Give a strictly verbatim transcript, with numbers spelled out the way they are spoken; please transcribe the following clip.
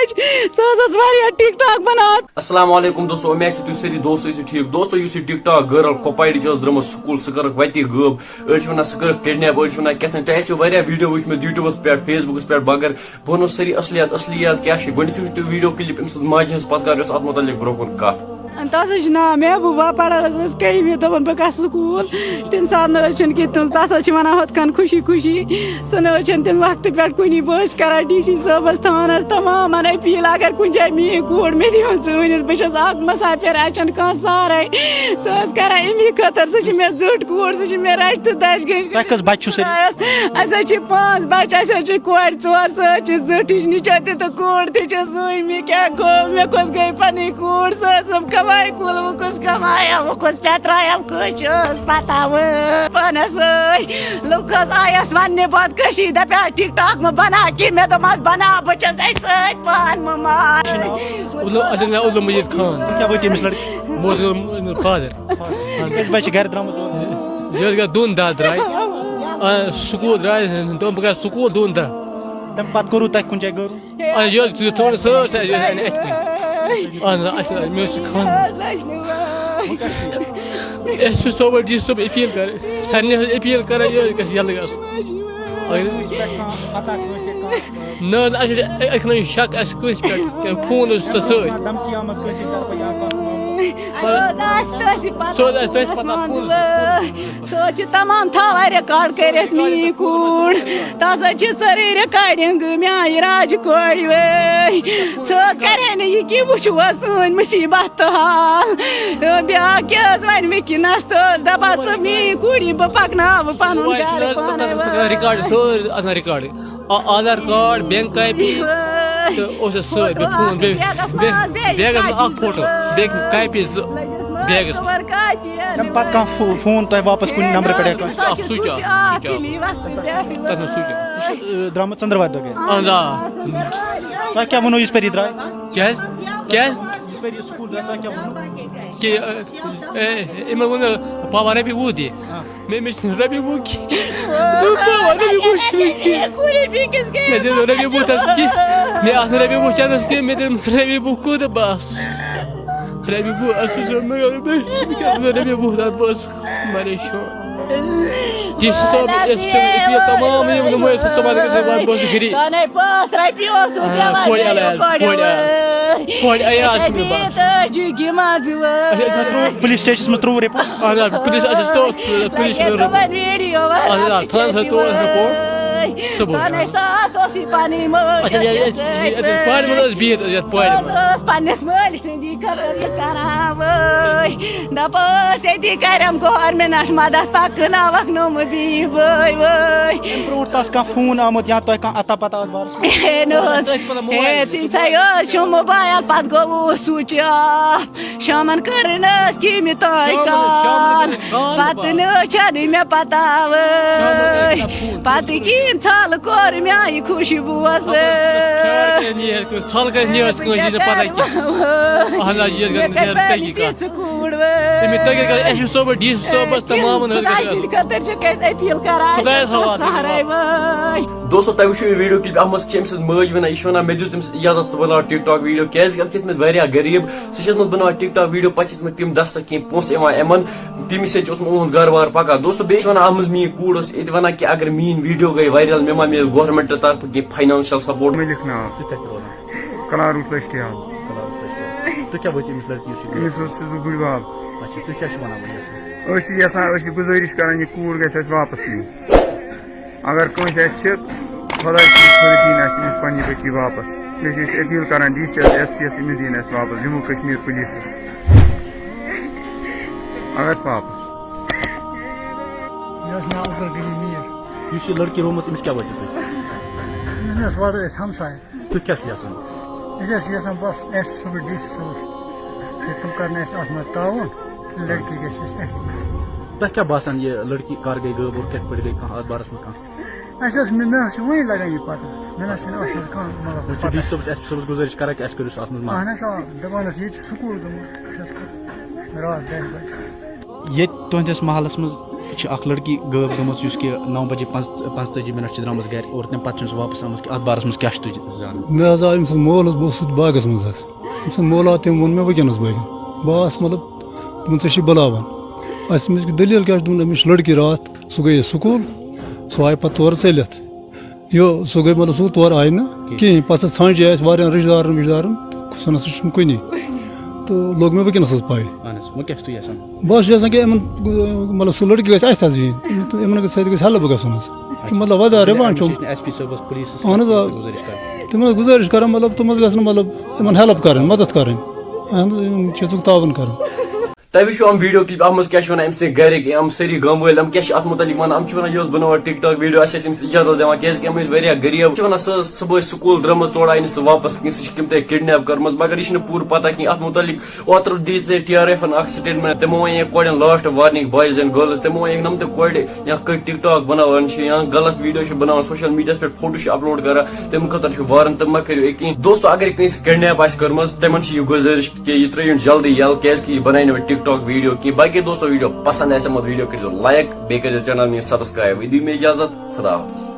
سُہ حظ ٲس واریاہ ٹِک ٹاک بناوان۔ السلام علیکم دوستو، امید چھِ تُہۍ سٲری دوست ٲسِو ٹھیٖک۔ دوستو، یُس یہِ ٹِک ٹاک گٔرل کۄپوارِ چھِ ٲس درٛامٕژ سکوٗل، سُہ کٔرٕکھ وَتی غٲب۔ أڑۍ چھِ وَنان سُہ کٔرٕکھ کِڈنیپ، أڑۍ چھِ وَنان کیٛاہ تام۔ تۄہہِ آسِوٕ واریاہ ویٖڈیو وٕچھمٕتۍ YouTubeس پٮ۪ٹھ، Facebookس پٮ۪ٹھ، مگر بہٕ وَنو سٲری اصلیت، اصلیت کیٛاہ چھِ۔ گۄڈٕنٮ۪تھ وٕچھِو تُہۍ ویٖڈیو کِلِپ أمۍ سٕنٛز ماجہِ ہٕنٛز، پَتہٕ کَرو أسۍ اَتھ مُتعلِق برٛونٛہہ کُن کَتھ۔ تَس حظ چھِ ناو محبوبہ، پَران حظ ٲس کٔہمہِ، دوٚپُن بہٕ گژھٕ سکوٗل۔ تَمہِ ساتہٕ نہ حظ چھِنہٕ کینٛہہ تِم، تَس حظ چھِ وَنان ہُتھ کٔنۍ خوشی خوشی۔ سُہ نہ حظ چھِنہٕ تَمہِ وقتہٕ پٮ۪ٹھ کُنی۔ بہٕ حظ چھَس کَران ڈی سی صٲبَس تھاوان حظ تمام اپیٖل، اگر کُنہِ جایہِ میٛٲنۍ کوٗر مےٚ دِیِو ژوٗنِتھ، بہٕ چھَس اَکھ مسافِر، اَسہِ چھَنہٕ کانٛہہ سہارَے۔ سُہ حظ کَران اَمی خٲطرٕ، سُہ چھِ مےٚ زیُٹھ کوٗر، سُہ چھِ مےٚ رَچھِ تہٕ دَچھِ گٔنٛڈۍ۔ تۄہہِ کٔژ بَچہِ چھِو سٲری؟ اَسہِ حظ چھِ پانٛژھ بَچہِ، اَسہِ حظ چھِ کورِ ژور، سُہ حظ چھِ زیُٹھ ہِش، نِچو تہِ تہٕ کوٗر تہِ چھَس وٕنۍ۔ مےٚ کیٛاہ گوٚو؟ مےٚ کوٚت گٔے پَنٕنۍ کوٗر؟ سۄ ٲسٕم کَمایہِ کُل، وۄنۍ کُس کَمایَم، وۄنۍ کُس پٮ۪ترایَم، کٲنٛسہِ چھِ ٲس پَتہ وۄنۍ۔ پانَس سۭتۍ لُکھ حظ آیَس وَننہِ بدکٔشی، دَپیٛاو ٹِک ٹاک مہٕ بَناو کینٛہہ۔ مےٚ دوٚپمَس بَناو، بہٕ چھَس اَتہِ سۭتۍ پانہٕ مہٕ مار۔ عبدال، اَصٕل ناو عبدالمجیٖد خان۔ کیٛاہ وٲتۍ أمِس لڑکہٕ؟ بہٕ اوسُس فادر۔ کٔژِ بجہِ چھِ گرِ درٛامٕژ اور؟ یہِ حظ گٔے دۄن دۄہ درٛاے۔ آ، سکوٗل درٛاے، دوٚپُن بہٕ گژھٕ سکوٗل دۄن دۄہ۔ تَمہِ پتہٕ کوٚروٕ تۄہہِ کُنہِ جایہِ گٔرو؟ آ، یہِ حظ چھُ تھوڑا سٲر سا، یہِ حظ اَنہِ اَتھِ کُن۔ اہن حظ، اَسہِ، مےٚ حظ چھِ خانٛدر۔ أسۍ چھِ صٲبَس ڈی سی صٲب اپیٖل کَرٕنۍ، سارنٕے ہٕنٛز اپیٖل کَران، یہِ حظ گژھِ یَلہٕ گژھُن۔ اگر نہ، نہ، اَسہِ چھِ، اَسہِ چھُنہٕ شک، اَسہِ کٲنٛسہِ پٮ۪ٹھ، کیٛازِ فون اوس ژےٚ سۭتۍ۔ دھمکی آمٕژ کٲنٛسہِ طرفہٕ یا کانٛہہ معاملہٕ؟ سُہ حظ آسہِ تۄہہِ سۭتۍ پَتہٕ۔ سُہ حظ آسہِ تۄہہِ پَتہٕ فون۔ سُہ حظ چھُ تمام تھاوان ریکارڈ کٔرِتھ، میٛٲنۍ کوٗر۔ تَس حظ چھِ سٲرٕے ریکارڈنگ میٛانہِ راجہِ کورِ وٲے۔ سُہ حظ کَرِ ہے نہٕ یہِ کہِ وٕچھِو حظ سٲنۍ مُصیٖبت تہٕ حال۔ بیٛاکھ کیٛاہ حظ وَنہِ وٕنکیٚنَس؟ تہٕ حظ دَپان ژٕ میٛٲنۍ کوٗری، بہٕ پَکناوٕ پَنُن گَرٕ پانَے وٲے۔ ریکارڈ سورُے اَتھ منٛز ریکارڈ۔ آ-، آدھار کارڈ، بینک کاپی، تہٕ اوس اَتھ سۭتۍ بیٚیہِ فون، بیٚیہِ، بیٚیہِ بیگَس منٛز اَکھ فوٹو، بیٚیہِ کاپی زٕ بیگَس منٛز۔ تَمہِ پَتہٕ کانٛہہ فو-، فون تۄہہِ واپَس کُنہِ نمبرٕ پٮ۪ٹھ یا کانٛہہ؟ اَکھ سُچ آف، سُچ آف۔ تَتھ منٛز سُچ آف۔ یہِ چھُ، ٲ، درٛامُت ژٔنٛدٕروارِ دۄہ گَرِ۔ اَہَن حظ، آ۔ تۄہہِ کیٛاہ ووٚنوٕ یِژھ پھِرِ یہِ درٛاے؟ کیٛازِ؟ کیٛازِ؟ یِژھ پھِرِ یہِ سکوٗل درٛاے، تۄہہِ کیٛاہ ووٚنوٕ؟ کہِ، ٲ، ٲ، أمۍ ووٚن، پاپا رۄپیہِ وُہ دِ۔ ہاں۔ مےٚ، مےٚ چھِنہٕ رۄپیہِ وُہ کِہیٖنۍ۔ دوٚپُن، پاپا، رۄپیہِ وُہ چھِنہٕ کِہیٖنۍ۔ مےٚ دِژ نہٕ رۄپیہِ وُہ تَس کِہیٖنۍ۔ مےٚ آسہٕ نہٕ رۄپیہِ وُہ چَنٛدَس کِہیٖنۍ، مےٚ دِژ رۄپیہِ وُہ کوٚت بَس۔ رۄپیہِ وُہ ٲسٕس مےٚ، مےٚ، مےٚ، مےٚ کیٛاہ اوس مےٚ رۄپیہِ وُہ تَتھ بَس؟ مےٚ چھُ ڈی سی صٲب، أسۍ چھِ، أسۍ چھِ تمام یِم نُمٲیِش چھِ صُبحن گژھان، بہٕ اوسُس گِری۔ دۄنے پانٛژھ رۄپیہِ اوسُس آ، دِوان کورِ ییٚلہِ علاج، کورِ کورِ علاج۔ علاج۔ کورِ عیال چھِ مےٚ بَس۔ تَتہِ حظ چھُ گِمَن زٕ وٲے۔ اَسہِ حظ ترٛوو پُلیٖس سٹیشنَس منٛز ترٛوو رِپورٹ۔ اَہَن حظ، پُلیٖس، اَسہِ حظ ترٛوو پُلیٖس تَتہِ رِپورٹ۔ تُمَن ویٖڈیو وَنان اَہَن حظ، تھوڑا سا ترٛوو اَسہِ رِپورٹ۔ صُبحٲے۔ پانَے ساتھ اوس یہِ پَنٕنۍ مٲج اَسہِ حظ، یہِ، ٲسۍ اَسہِ، یہِ، اَسہِ حظ پانہٕ منٛز ٲس بِہِتھ یَتھ پارِ منٛز۔ سۄ ٲس پنٛنِس مٲلۍ سٕنٛدی خٲطرٕ یہِ کران وٲے۔ دَپان ٲس ییٚتی کرٮ۪م گورمِنٹ مدد، پَکناوَکھ نوٚمہٕ بیٚیہِ وٲے وٲے۔ اَمہِ برونٛٹھ تَس کانٛہہ فون آمُت یا تۄہہِ کانٛہہ اَتا پَتا اَتھ بارَس منٛز؟ ہے نہ حظ۔ تۄہہِ چھِ پَتہ ہے، موبایِل تٔمۍ سا یہِ حظ چھُ موبایِل، پَتہٕ گوٚو سُچ آف۔ شامَن کٔر نہٕ حظ کِہیٖنۍ تۄہہِ شامَن حظ، شامَن کال۔ حظ کال پَتہٕ نہٕ حظ چھَنہٕ مےٚ پَتہ وٲے۔ شامَن حظ چھَنہٕ فون۔ پَتہٕ کِہیٖنۍ ژھَل کوٚر مےٚ یہِ خوشبوٗوَس۔ خبر ژھَل کَتہِ نیرِ، ژھَل کَتہِ نیرِ کٲنٛسہِ، یہِ چھِ پَتہ کینٛہہ۔ اہن حظ، یہِ گژھِ نیرِ تٔکی کَتھ۔ ژٕ کوٗر وٲے۔ أمِس تٔکی کَتھ، اَسہِ چھُ صٲبَس ڈی سی صٲبَس تہٕ مامَن حظ خۄداے گژھِ سٕنٛدِ خٲطرٕ چھِ أسۍ اپیٖل کران۔ خۄدایَس حوالہٕ چھِ سہارے وٲے۔ دوستو، تۄہہِ وٕچھِو یہِ ویٖڈیو کِلِپ، اَتھ منٛز چھِ أمۍ سٕنٛز مٲج وَنان، یہِ چھِ وَنان، مےٚ دیُت تٔمِس اِجازت، ژٕ بَناو TikTok ویٖڈیو، کیٛازِکہِ اَتھ چھِ ٲسمٕتۍ واریاہ غریٖب، سُہ چھِ ٲسمٕژ بَناوان TikTok ویٖڈیو، پَتہٕ چھِ ٲسمٕتۍ تِم دَستہٕ کینٛہہ پونٛسہٕ یِوان یِمَن، تَمی سۭتۍ چھِ اوسمُت اُہُنٛد گَرٕ بار پَکان۔ دوستو، بیٚیہِ چھِ وَنان، اَتھ منٛز میٛٲنۍ کوٗر ٲس یہِ تہِ وَنان کہِ اگر میٛٲنۍ ویٖڈیو گٔے وایرَل، مےٚ ما میلہِ گورمٮ۪نٛٹ طرفہٕ کینٛہہ فاینانشَل سپورٹ؟ مٔلِک ناو۔ تُہۍ کَتہِ روزان؟ کلارو سشٹیال۔ کلارو سشٹیال۔ تُہۍ کیٛاہ وٲتِو أمِس لڑکی یُس یہِ أمِس حظ چھُس بہٕ بٕڈِ بب۔ اچھا، تُہۍ کیٛاہ چھِو وَنان وٕنکیٚس؟ أسۍ چھِ یَژھان، أسۍ چھِ گُزٲرِش کران یہِ کوٗر گژھِ اَسہِ واپس یِنۍ۔ اگر کٲنٛسہِ اَتہِ چھِ، خۄداے سٕنٛز خٲطرٕ دِیِن اَسہِ أمِس پننہِ بٔچی واپس۔ بیٚیہِ چھِ أسۍ اپیٖل کران ڈی سی یَس، ایس پی یَس، أمِس دِیِن اَسہِ واپس جموں کشمیر پُلیٖسَس۔ اگر اَسہِ واپس۔ مےٚ اوس ناو عبدالغنی میٖر۔ یُس یہِ لڑکی رومٕژ، أمِس کیٛاہ وٲتِو تُہۍ؟ أمِس واتو أسۍ ہمساے۔ تُہۍ کیٛاہ چھِو یَژھان؟ أسۍ ٲسۍ یَژھان بَس اَسہِ صُبحٲے ڈی سی صٲبَس کہِ تِم کَرنہٕ اَسہِ اَتھ منٛز تعاوُن، لٔڑکی گژھِ اَسہِ اَتھِ منٛز۔ تۄہہِ کیٛاہ باسان، یہِ لٔڑکی کَر گٔے غٲب اور کِتھ پٲٹھۍ گٔے کانٛہہ اَتھ بارَس منٛز کانٛہہ؟ اَسہِ ٲس، مےٚ، مےٚ حظ چھِ وٕنہِ لَگان یہِ پَتہ، مےٚ نہ حظ چھِنہٕ اَتھ منٛز کانٛہہ، مطلب، وۄنۍ چھُ پَتہ۔ ڈی سی صٲبَس، ایس پی صٲبَس گُزٲرِش کَران کہِ اَسہِ کٔرِو سُہ اَتھ منٛز مَدد۔ اَہَن حظ، آ، دَپان ٲسۍ ییٚتہِ چھُ سکوٗل گوٚمُت، اَسہِ حظ کوٚر راتھ دَہہِ بَجہِ۔ ییٚتہِ تُہنٛدِس محلس منٛز چھِ اکھ لڑکی غٲب گٔمٕژ، یُس کہِ نو بجے پانٛژھ پانٛژتٲجی منٹ چھِ درٛامٕژ گرِ اور تَمہِ پتہٕ چھُنہٕ سُہ واپس آمٕژ کینٛہہ۔ اتھ بارس منٛز کیٛاہ چھُ تُہۍ زانان؟ مےٚ حظ آو أمۍ سُنٛد مول حظ، بہٕ اوسُس باغس منٛز حظ۔ أمۍ سُنٛد مول آو، تٔمۍ ووٚن مےٚ وٕنکیٚنس بٲگۍ۔ بہٕ آس مطلب، دوٚپُن، "ژےٚ چھِ بُلاوان۔" اَسہِ، مےٚ دوٚپُس، "دٔلیٖل کیٛاہ چھِ؟" دوٚپُن، "أمِس چھِ لڑکی راتھ، سُہ گٔیے سکوٗل، سُہ آیہِ پتہٕ تورٕ ژٔلِتھ۔ یہِ سُہ گٔے مطلب، سُہ تورٕ آیہِ نہٕ کِہیٖنۍ۔ پتہٕ ژھانٛجے اَسہِ واریاہن رشتہٕ دارن وشتہٕ دارن، سُہ نہ سا چھُنہٕ کُنی۔" تہٕ لوٚگ مےٚ وٕنکیٚنس حظ پَے۔ اہن حظ، وۄنۍ کیٛاہ چھُ تُہۍ یژھان؟ بہٕ حظ چھُس یژھان کہِ یِمن، مطلب، سُہ لڑکی گژھِ اَتھِ حظ یِنۍ، تہٕ یِمن گٔژھِ، سۭتۍ گژھِ ہیلپ گژھُن حظ۔ کہِ مطلب، وۄنۍ رِوان چھُم۔ ایس پی صٲبس، پُلیٖسس اہن حظ، آ۔ گُزٲرِش کرٕنۍ۔ تِمن حظ گُزٲرِش کران، مطلب، تِم حظ گژھن، مطلب، یِمن ہیلپ کرٕنۍ، مدد کرٕنۍ۔ اہن حظ، یِم چیٖزُک تعاوُن کرُن۔ تۄہہِ وٕچھِو یِم ویٖڈیو کلپ، اَتھ منٛز کیٛاہ چھِ وَنان أمۍ سٕنٛدۍ گَرِکۍ، یِم سٲری گامہٕ وٲلۍ، یِم کیٛاہ چھِ اَتھ مُتعلِق وَنان؟ یِم چھِ وَنان، یہِ اوس بَناوان TikTok ویٖڈیو، اَسہِ ٲسۍ أمِس اِجازت دِوان، کیٛازِکہِ یِم ٲسۍ واریاہ غریٖب۔ یِم چھِ وَنان، سۄ ٲس صُبحٲے سکوٗل درٛامٕژ، تورٕ آیہِ نہٕ سۄ واپَس کِہیٖنۍ، سۄ چھِ کٔمۍ تام کِڈنیپ کٔرمٕژ، مگر یہِ چھِنہٕ پوٗرٕ پَتہ کِہیٖنۍ اَتھ مُتعلِق۔ اوترٕ دِژ ٹی آر ایفَن اَکھ سٹیٹمنٹ، تِمو وَنہِ کورٮ۪ن last warning, boys and girls, تِمو وَنہِ یِم تہِ کورِ یا کانٛہہ TikTok بَناوان چھِ یا غلط ویٖڈیو چھِ بَناوان، سوشل میٖڈیاہَس پٮ۪ٹھ فوٹو چھِ اپلوڈ کَران، تَمہِ خٲطرٕ چھِ وارن، تِم مہ کٔرِو یہِ کِہیٖنۍ۔ دوستو، اگر کٲنٛسہِ کِڈنیپ آسہِ کٔرمٕژ، تِمن چھِ یہِ گُزٲرِش کہِ یہِ ترٲیِو جلدی یَلہٕ، کیٛازِ کہِ یہِ بناوِ نہٕ وۄنۍ TikTok ویٖڈیو کینٛہہ۔ باقٕے دوستو، ویٖڈیو پَسنٛد آسہِ، یِمو ویٖڈیو کٔرۍزیو لایک، بیٚیہِ کٔرۍزیو چینل مےٚ سبسکرایب۔ وۄنۍ دِیِو مےٚ اِجازت، خدا حافظ۔